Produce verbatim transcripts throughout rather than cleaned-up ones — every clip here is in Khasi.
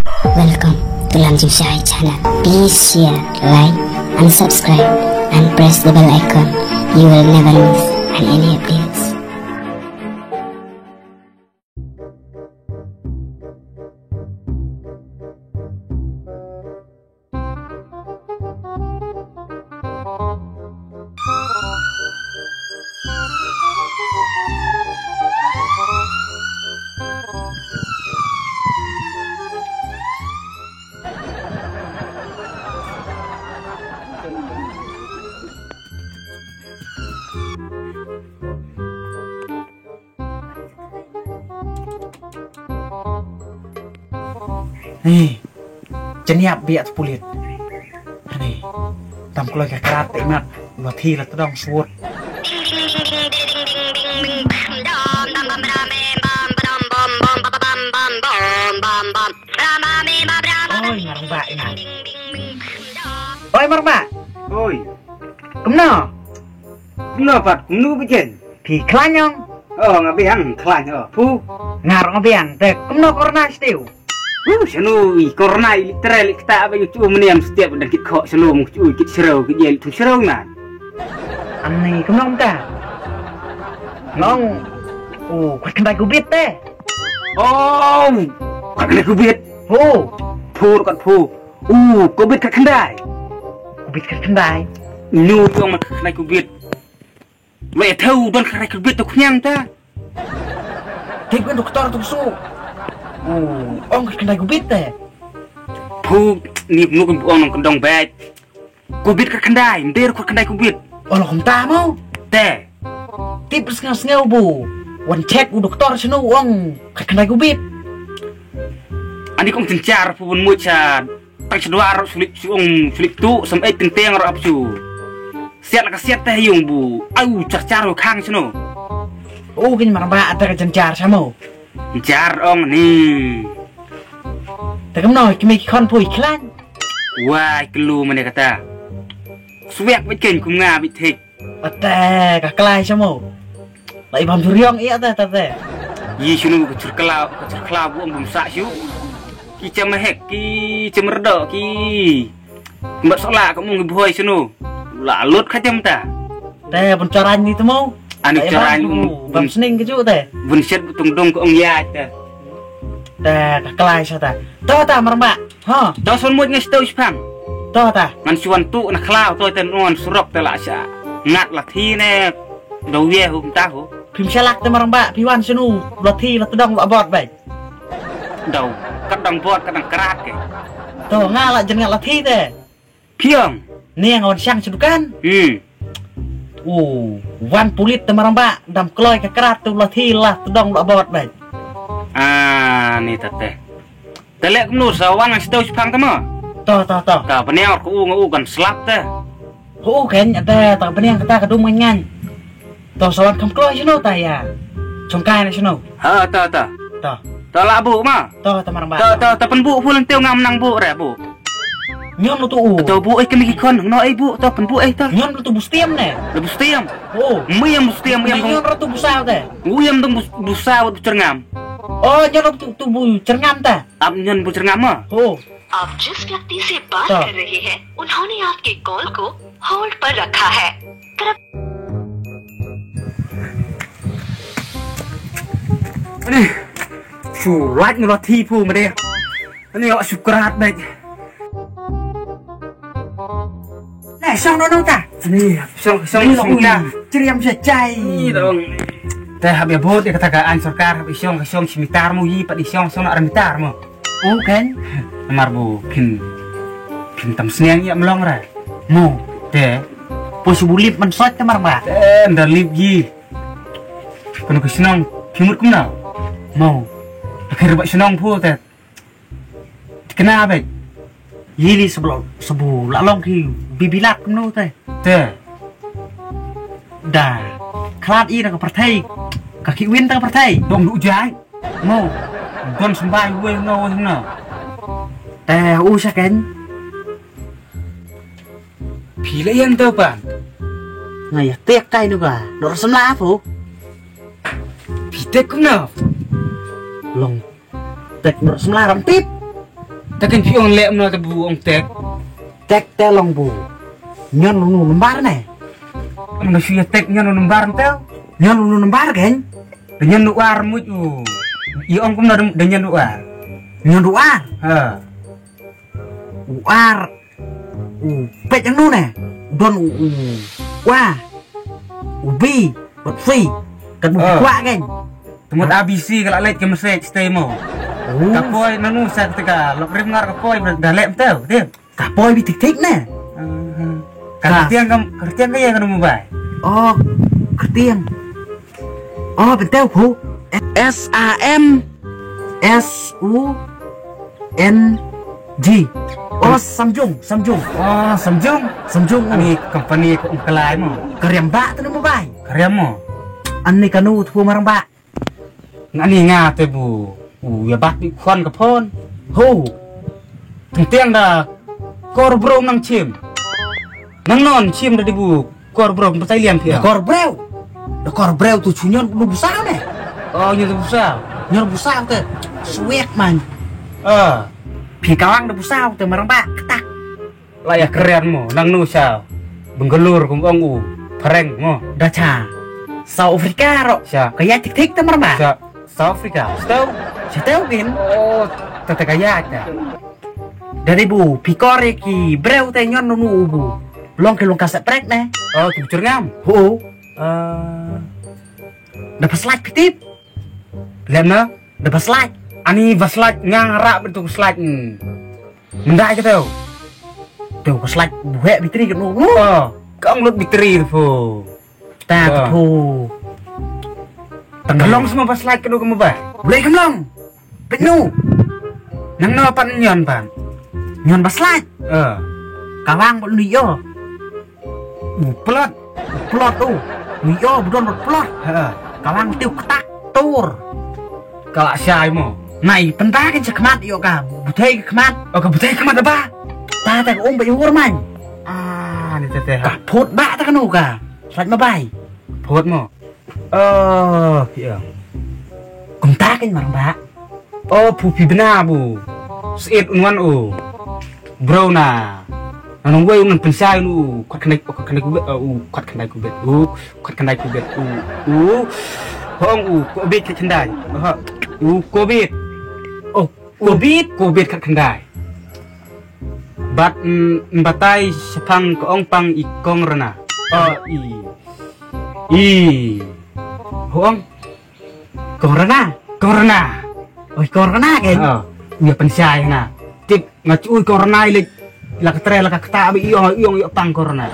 Welcome to Lam Jim Shai channel. Please share, like, and subscribe, and press the bell icon. You will never miss any updates. Hey, jan ïap biak tu pulit. Ani, tam kloi ka krat te mat, lo thi la tdong suot. Oi, marang ba ina. Oi, marang ba. Oi. Kumno? Kumno pat, kumno bikin? Phi khlaiñ ong? Oh, nga biang khlaiñ, oh. Phu. Nga ruh nga biang, te kumno corona stiu? Uh, shano i corona i literal i kta ba yu chu mniam step dan kit kho shano mu chu kit shrau kit yel thung shrau man. Ani kumno mta? Nong. Uh, kwat khyndai covid te. Oh, kwat khyndai covid. Oh. Phu, kwat phu. Uh, covid kwat khyndai. Covid kwat khyndai. Nyu tong ma kwat khyndai covid. Wei thau don khyndai covid to khniang ta. Tik ben doktor tu su. Uh, ong kwat khyndai covid te. Phu, ni nuk ong nong kendong bek. Covid kwat khyndai, mder kwat khyndai covid. Olo kumta mo. Te. Tip sngew sngew bu. Wan check u doktor shano ong kwat khyndai covid. Ani kong chenchar phu bun mucha. Tang chedwar ro sulik su ong sulik tu sam ei tenteng ro ap su. Siat la ka siat te yung bu. Au char char ro khang shano. Oh, kin marba ata ka chenchar shamo. Jar ong ni. Te kumno kmie ki khon phu i khlaiñ. Wai klu mane kata. Swiak bit ken kum nga bit thik. Ate ka klai shamo. Lai bam juriong i ate ate. Yi shunu ka chur klau ka chur klau bu ong bum sa shu. Ki chama hek ki chama rdo ki. Mbak sola ka mung ki bhoi shunu. La lut ka jam ta. Te bun choraiñ ni temo. Ani choraiñ bam sning ka ju te. Bun shet tung dong ka ong ya te. Te ka klai sa ta. To ta marma. Ha. To son moj ngai sto shpang. To ta. Ngan suan tu na klau to te non surok te la sa. Ngat la thi ne. Do ye hu ta hu. Phim shalak te marma phi wan shunu. La thi la tdong la bot bai. Dau, kat dang bot kat dang krat ke. To nga la jen nga la thi te. Phiang. Ni nga wan shang sha dukan. Hmm. U wan pulit te marang ba dam kloi ka krat tu la thi la tdong la bot dai. Ah, ni ta te. Te lek mnu sa wan ngan sdau shipang te ma. To to to. Ka bniang ko u nga u kan slap te. Ko u kan ate ta bniang kata ka dum ngan. To sa wan kham kloi shino ta ya. Chong kai na shino. Ha ta ta. To. Ta la bu ma. To ta marang ba. Ta ta ta pen bu full teu ngam nang bu re bu. Nyon lu tu u. Ta bu eh kemi ki khon no eh bu ta pen bu eh ta. Nyon lu tu bu stiam ne. Lu bu stiam. Oh. Muyam bu stiam muyam. Nyon lu tu bu sa te. Muyam dong bu sa bu cerngam. Oh nyon lu tu tu bu cerngam ta. Ap nyon bu cerngam ma. Oh. आप जिस व्यक्ति से बात कर रहे हैं उन्होंने आपके कॉल को होल्ड पर रखा है। कृपया Ani, shu lait ngi la thi phu ma de. Ani, shu krat bek. Lai song no no ta. Ani, song song song ta. Chriam sa chai. Ni dong. Te hab ya bot ya kata ka an sorkar hab song song simitar mo yi pat song song ar mitar mo. Oh kan. Amar bu phin phin tam sniang ya melong ra. Mo te. Pos bu lip man sot te mar ba. Te nda lip yi. Kano ka shnong phimut kumno? Mo. Akhir ba shnong phu te. Kena ba. Yili seblo sebu la long ki bibilat kumno te. Te. Da. Khlad i na ka pyrthei. Ka ki win ta ka pyrthei. Dong du jai. Mo. Don sembai wei no wei no. Te u sa ken. Phi la ïan tau pan. Nga ïa tek kai nu ka. Dor semla phu. Phi tek kumno? Long tek dor semla ram tip. Te kan phi ong leh mno te bu ong tek. Tek te long bu. Ñion lu number ne. Mno shu ya tek ñion lu number te. Ñion lu number kan. Te ñion lu ar mu u. I ong kumno de ñion lu ar. Ñion lu ar. Ha. U ar. U pet yang nu ne. Don u. Wa. U bi. Wat fi. Kan bu kwa kan. Temut A B C ka la leit ka message te mo. Ka poi nanu sa ka lok rim ngar ka poi da lem teu. Te. Ka poi bi tik tik ne. Ka tiang ka tiang ka ya ka nu bai. Oh. Ka tiang. Oh, benteu phu. S A M S U N G. Oh, Samjung, Samjung. Oh, Samjung. Samjung. Ani company ko kalai mo. Kariam ba tu mo bai. Kariam mo. Ani kanu tu marang ba. Ngani nga te bu. U ya bat bi khon ka phone. Ho. Teng tiang da kor bro nang chim. Nang non chim da di bu kor bro batai liam pia. Da kor bro. Da kor bro tu chunyon lu busa ne. Oh, nyon busa. Nyon busa te. Suek man. Ah. Pi kawang da busa te marang ba ketak. La ya keren mo, nang nu sa Bangalore kum ong u phareng mo. Da cha South Africa ro. Sa. Ka ya tik tik ta marma. Sa South Africa. Stau. Sa teu bin. Oh, ta ta ka ya ta. Dari bu pikor ki breu te nyon nu bu. Long ke long ka sa prek ne. Oh, tu chur ngam. Ho. Ah. Da paslak pitip. Lem na. Da paslak. Ani paslak ngang rak betul paslak. Mendai ka teu. Teu ka slide buhek bitri ka nu. Oh, ka ong lut bitri tu phu. Ta tu phu. Tang long semua ba slide ka nu ka mobile. Boleh ka long. Penu. Nang no pan nyon pan. Nyon ba slide. Eh. Kawang ba lu yo. U plot. U plot tu. Ni yo budon ba plot. Ha. Kawang tiu ketak tur. Kala shai mo. Nai penta kan chakmat yo ka. Butai kemat. Oh, ka butai kemat ba. Ta ta um ba yur man. Ah, ni tete ha. Ka phut ba ta kanu ka. Sat ma bai. Phut mo. Oh, ya. Kumta kan marang ba. Oh, phu phi bna bu. Siet un wan u. Bro na. Na nong wei un pynshai un u. Kwat khandai, kwat khandai kubet, uh, u kwat khandai kubet. U kwat khandai kubet. U u. Hong u covid kwat khandai. Aha. U covid. Oh, covid, covid kwat khandai. Bat, mm, batai shapang ka ong pang i kong rana. Oh, i. I. Hong. Kong rana, kong rana. Oi, kong rana kan? Oh, u ya pynshai na. Tip nga chu kong rana i lek la ka tre la ka kta ba i ong i ong i pang kong rana.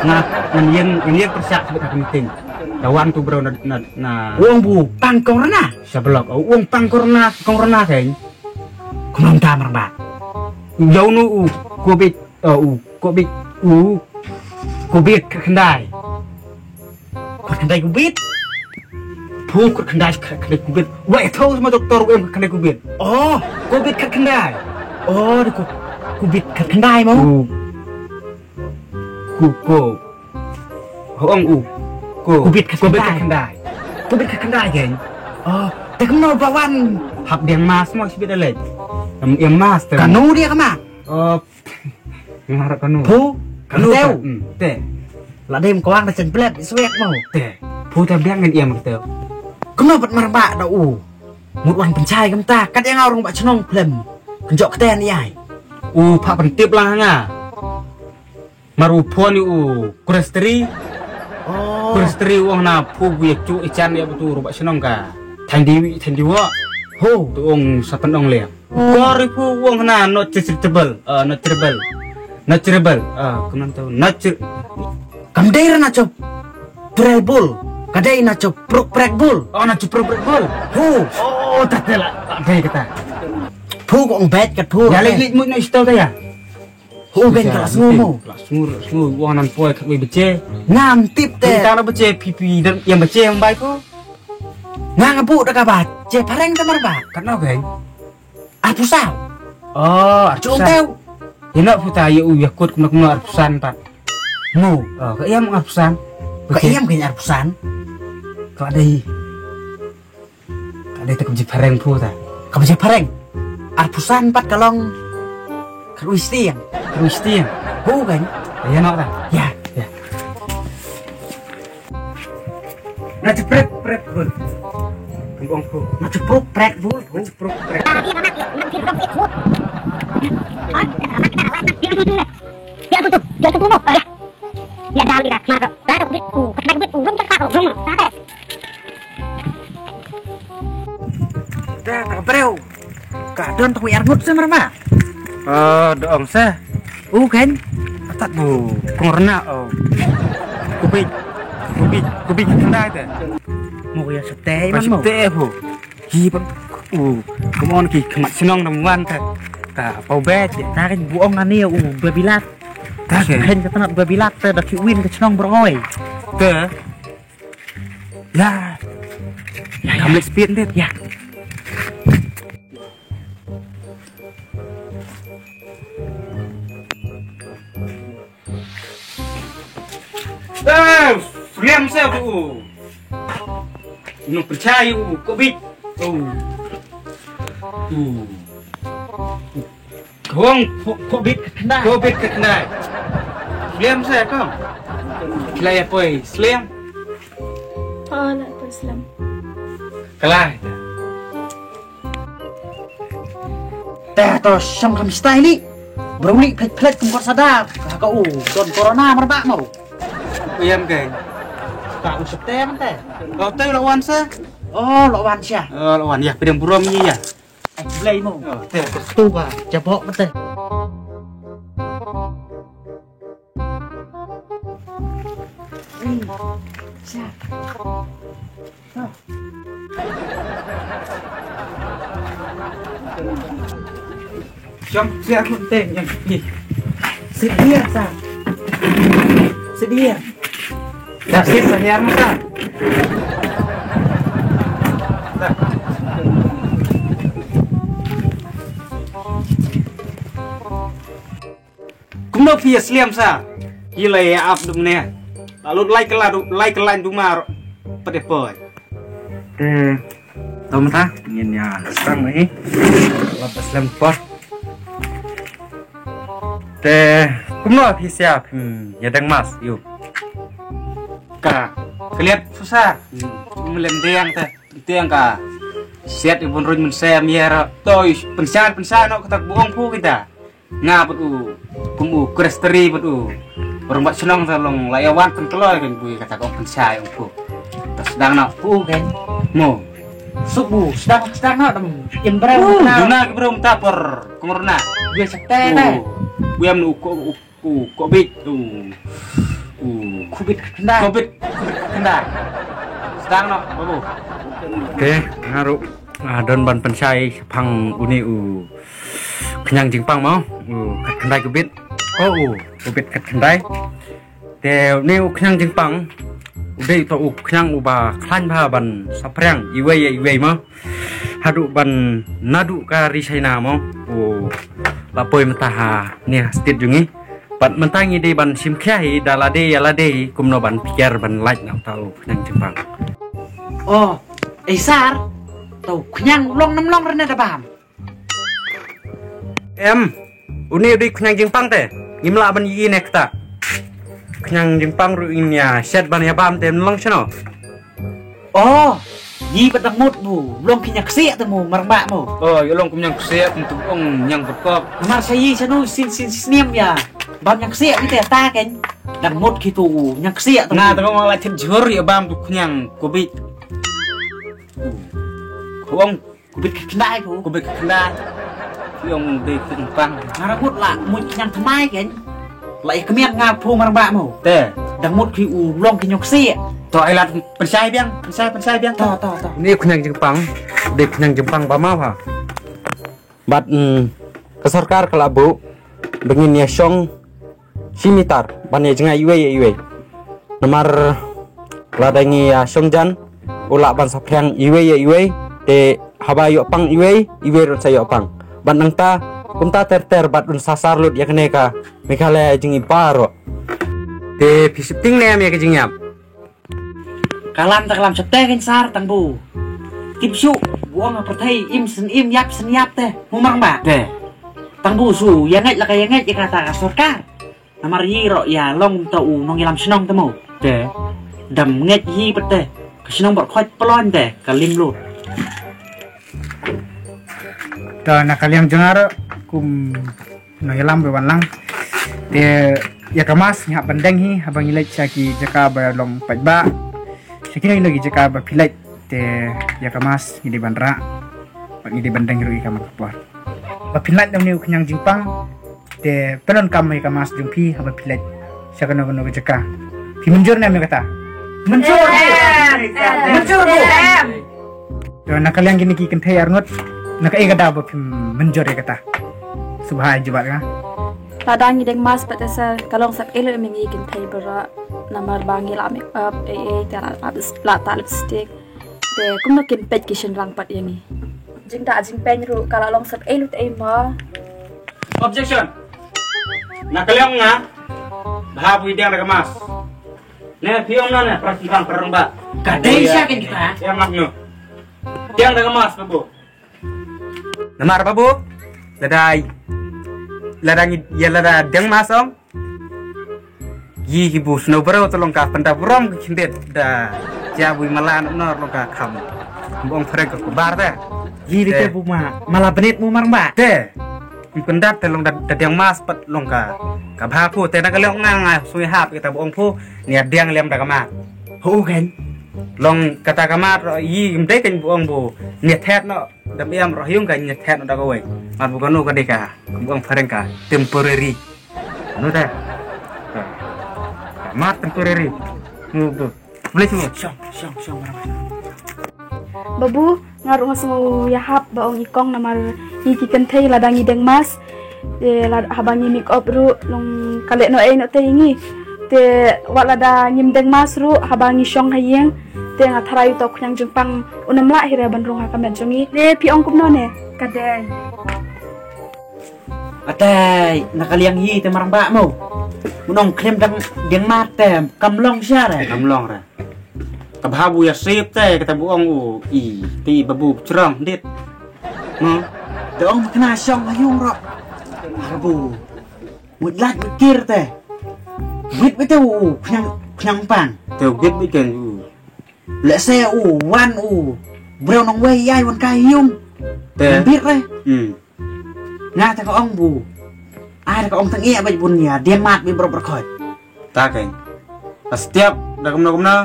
Nga ngan yen ngan yen pyrshah ka meeting. Da wan tu bro na na na. Ong bu pang kong rana. Sa blok. Ong pang kong rana, kong rana kan. Kumam ta mar ba. Jauh nu u covid. Uh, u covid u covid khat khyndai. Khat khyndai covid. Phu khat khyndai khat khyndai covid. Wei tho sama doktor wei khat khyndai covid. Oh, covid khat khyndai. Oh, di ko covid khat khyndai mo. U ku ko. Ho ong u ko covid khat khyndai. Covid khat khyndai gen. Oh, te kumno ba wan. Hap deng mas mo sibit alej. Em mas te. Kanu dia kama. Oh, Nga harap kanu. Phu, kanu teu. Te. La dem ko wang da chen blep swek mo. Te. Phu te biang ngan iam teu. Kano pat mar ba da u. Mut wan pynchai kam ta kat yang orang ba chnong plem. Kenjok kete ni ai. U pha pyntip lang nga. Mar u phone u kurestri. Oh. Kurestri u ong na phu bu ya chu i chan ya betu ru ba chnong ka. Thandi wi thandi wa. Ho. Tu ong sa pynong le. Kor ri phu wong hna not charitable, ah, not charitable. Not charitable, ah, kumno tu? Not char- Kam dei ra na chop. Prebul. Ka dei na chop pruk prekbul. Oh, na chop pruk prekbul. Hu. Oh, ta te la. Ta dei kata. Phu ko ong bet ka phu. Ya le le mu no isto ta ya. Hu ben ka la sngur mo. La sngur, la sngur wong nan poi khat wei beche. Ngam tip te. Tang na beche pipi dan yang beche yang bai ko. Nga nga bu da ka ba. Che pareng ta mar ba. Kat no keng. Arphew saw. Oh, arphew saw. Teu. Ïa noh phuta ïa u ïa kut kumno kumno arphew san pat. Mo. Oh, ka ïam arphew san. Ka ïam ka arphew san. Ka dei. Ka dei te ka bji phareng phuta. Ka bji phareng. Arphew san pat ka long. Khrui stiang. Khrui stiang. Hu kan? Ya, nak dah. Ya. Ya. Na ceprek prek bul. Kembang hu. Na ceprek prek bul. Na ceprek prek. Ya, betul. Ya, betul. Ya, dah, lihat. Mantap. Dah, betul. Kata betul. Belum cakap, belum. Dah, dah. Te, te ka briew ka don tang wei arngut se marma. Eh, da ong se. U kan? Atat bu kong rena o. Kubik, kubik, kubik khendai te. Mo ya sete man mo. Sete bu. Hi ban u. Kumon ki khmat chnong dam wan te. Ka pau bet ta kan bu ong ani u babilat. Ta kan. Hen ka tanat babilat te da ki win ka chnong broi. Te. Ya. Ya, ya. Kam lek speed ndit. Ya. Eh, friam sa tu. No percaya u ko bit. Oh. Tu. Kong, ko, ko bit ka khnai. Ko bit ka khnai. Sliam sa kong. Khlai ya poi, sliam. Oh, na poi sliam. Khlai. Te to shong kam stai li. Bruli phet phet kum kor sada. Ka ka u don corona mar ba mo. Uyam ke. Ka u sete man te. Ko te lo wan sa. Oh, lo wan sia. Oh, lo wan ya, pedang burom ni ya. Ai, blei mo. Oh, te. Tu ba, jabok mate. Jom, siap pun teng, jom. Ih. Sit dia, sa. Sit dia. Dah sit, sa, hiar mata. Dah. Kumno phi ïa sliam sa? Ki la ïa ap dum ne. La lut lai kylla du, lai kylla dum mar. Pade poi. Te, to mynta ngin ïa sdang hi. La ba sliam por. Te, kumno phi sia, hmm, ïa dang mas ïu. Ka, kaliat susah. Hmm, melem deng te. Tiang ka siat i bun ruin men sem ïa ra. Toi, pensar, pensar no kata buong pu kita. Nga bad u, kum u Kristeri bad u. Orang bat senang ta long la ïa wan kan kloi kan bui kata ko pensai ong pu. Ta sdang na pu kan. Mo. Suk bu, sdang, sdang na dam. Im brem. Duna ki brem ta por. Kumrna. Gue sekte na. Gue am u ko u ko bit u. U. Kubit kendai. Kubit kendai. Sdang no babu. Okay, nga ruh, ah, don ban pynshai shaphang une u khñiang jingpang mo. U khat khyndai kubit. Oh, u kubit khat khyndai. Te une u khñiang jingpang u dei uto u khñiang uba khlaiñ bha ban saphriang iwei ïa iwei mo. Haduh ban naduh ka ri China mo. U la poi mynta ha ne ha state jong ngi. Bad mynta ngi dei ban shim khia hi da lade ïa lade hi kumno ban pyrkhat ban lait na uta u khñiang jingpang. Oh, ei sar, to khñiang u long nam long rne da bam. Em, une u dei khñiang jingpang te. Ngim lah ban ïohi ne kata. Khñiang jingpang ruh in ïa shet ban ïa bam te em long shano. Oh, ngi pat dang mut mo, long ki ñiang ksiah te mo, marang ba mo. Oh, ïa long ki ñiang ksiah, kum tu ong ñiang berkop. Mar sa yi sanu sin sin snem ïa. Bam ñiang ksiah ite ta ken. Dang mut ki tu ñiang ksiah te. Nga te mo la thit jhur ïa bam tu khñiang kubit. Ong kubit ki khyndai phu. Kubit ki khyndai. Ki ong dei ki jingpang. Nga ra mut la mut ki ñiang thymmai ken. La ïa kmiat nga phu marang ba mo. Te. Dang mut ki u long ki ñiang ksiah. To ai lad pynshai biang, pynshai, pynshai biang. To, to, to. Une u khñiang jingpang. Dei khñiang jingpang ba ma ha. Bad, mm, ka sorkar ka la buh ba ngin ïa shong shi mitar ban ïa jngai iwei ïa iwei. Namar lada ngi ïa shong jan u lah ban saphriang iwei ïa iwei, te haba ïoh pang iwei, iwei ruh sa ïoh pang. Bad nangta kumta ter ter bad un sa sar lut ïa kane ka Meghalaya jingim baroh. Te phi sheptieng ne em ïa ka jingïap? Ka lam te ka lam sheptieng ken sar tang bu. Tip shu bu ong ha pyrthei im shen im ïap shen ïap te. Mu marang ba. Te. Tang bu shu ïa ngeit la ka ïa ngeit ïa kata ka sorkar. Namar hi ruh ïa long to u nongïalam shnong te mo. Te dam ngeit hi pat te. Ka shnong bor khot pelon te ka lim lut. Ta na ka liang jong nga ruh kum nongïalam ba wan lang. Te ïa ka mask nga hap ban deng hi haba ngi leit sha ki jaka ba long paidbah. Sha kino kino ki jaka ba phi leit te ïa ka mask ngi dei ban rah. Bad ngi dei ban deng ruh ïa ka mask ka por. Ba phin lait na une u khñiang jingpang te pyndonkam ïa ka mask jong phi haba phi leit sha kano kano ka jaka. Phi mynjur ne em ïa kata? Mynjur. Em. Mynjur bu. Em. Te na ka liang kine ki kynthei arngut, na kaei ka daw ba phim mynjur ïa kata? Sngewbha jubab nga. Lada ngi deng mask pat te sa ka long sap elu em ngi kynthei baroh. Namar ba ngi la make up, eh, eh, te la, la, la ta lipstick. Te kumno kin peit ki shynrang pat ïa ngi. Jingda jingpeit ruh ka la long sap elu te ei mo. Objection. Na ka liang nga, bha bu i deng da ka mask. Ne phi ong na ne pra shynrang pra rangbah. Ka dei sha kin kita. Ïa ngap no. Deng da ka mask babu. Namar babu, lada, lada ngi, ïa lada deng mask ong. Yi hi bu snow bro to long ka pynda burom ka khyndiat da. Ja bu mala no long ka kham. Bu ong phareng ka kubar da. Yi de te bu ma, mala bnit mu mar ba. Te. Pyndat te long da, da deng mask pat long ka. Ka bha phu te na ka long nga nga sui hap kita bu ong phu. Nia deng lem da ka mask. Ho kan. Long kata ka mask yi mdei kan bu ong bu. Nia thet no. Dam ïam roh yung ka nia thet no da ka wei. Mar bu ka no ka dei ka. Bu ong phareng ka. Temporary. Anu te. Mat temporary. Mu bu. Boleh semua. Shong, shong, shong. Babu, nga ruh nga sngew ïahap ba ong i kong namar i ki kynthei lada ngi deng mask. Te lada haba ngi make up ruh long ka leh no ei no te ngi. Te wat lada ngim deng mask ruh haba ngi shong ha ïing. Te nga tharai to khñiang jingpang u nam lah hi re ban rung ha ka met jong ngi. Ne phi ong kumno ne? Ka dei. Atai, na ka liang hi te marang ba mo. Unong khlem dang deng mar te kam long sha re. Kam long re. Ka bha bu ïa sip te kata bu ong u i ti babu pchrong dit. Mo. Te ong kna shong ha yung ro. Babu. Mut lat mut kir te. Wit wit te u khñang khñang pang. Te wit wit ken u. Let's say u wan u breu nong wei ai wan kai yung. Te. Bit re. Hmm. Nga ta ka ong bu. Ai ta ka ong tang ïa bait bun ïa dia mat bi bro bro khoi. Ta keng. Astiap da kumno kumno.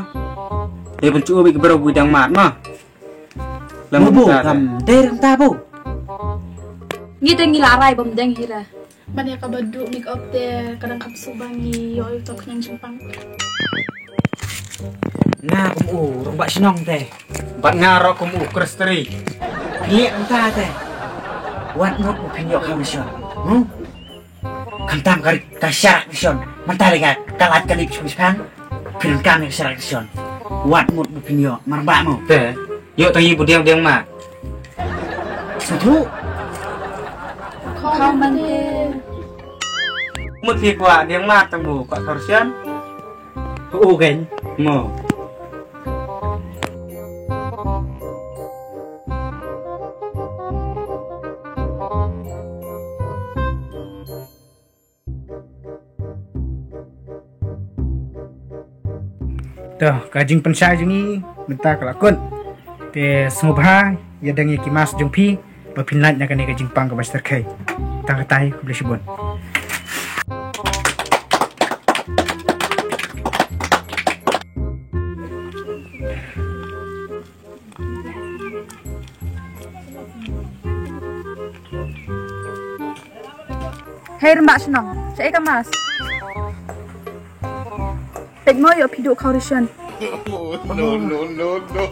Te pun chu bi bro bu dang mat ma. Lam bu kam der ta bu. Ngi te ngi la rai bom deng hi la. Ban ïa ka ba du make up te ka dang kam su ba ngi ïoh ïoh to khñiang jingpang. Nga kum u rong ba shnong te. Bat nga ro kum u kristri. Kliak nta te. Wat mut u phin ïoh ka mission. Hmm? Kam tam ka ka sharak mission. Manta le ka ka lat ka lip shu span. Phin kam ka sharak mission. Wat mut u phin ïoh mar ba mo. Te. Ïoh tang i bu diang diang ma. Satu. Kau mante. Mut hi kwah diang mat tang bu kwah torsion. U gen mo. To, ka jingpynshai jong ngi mynta ka la kut. Te sngewbha ïa dang ïa ki mask jong phi ba phin lait na kane ka jingpang kaba shterkhei. Tang katai, khublei shibun. Hei, rembak shnong, shaei ka mask? Peit mo ïoh phi duh khawrishon. No, no, no, no.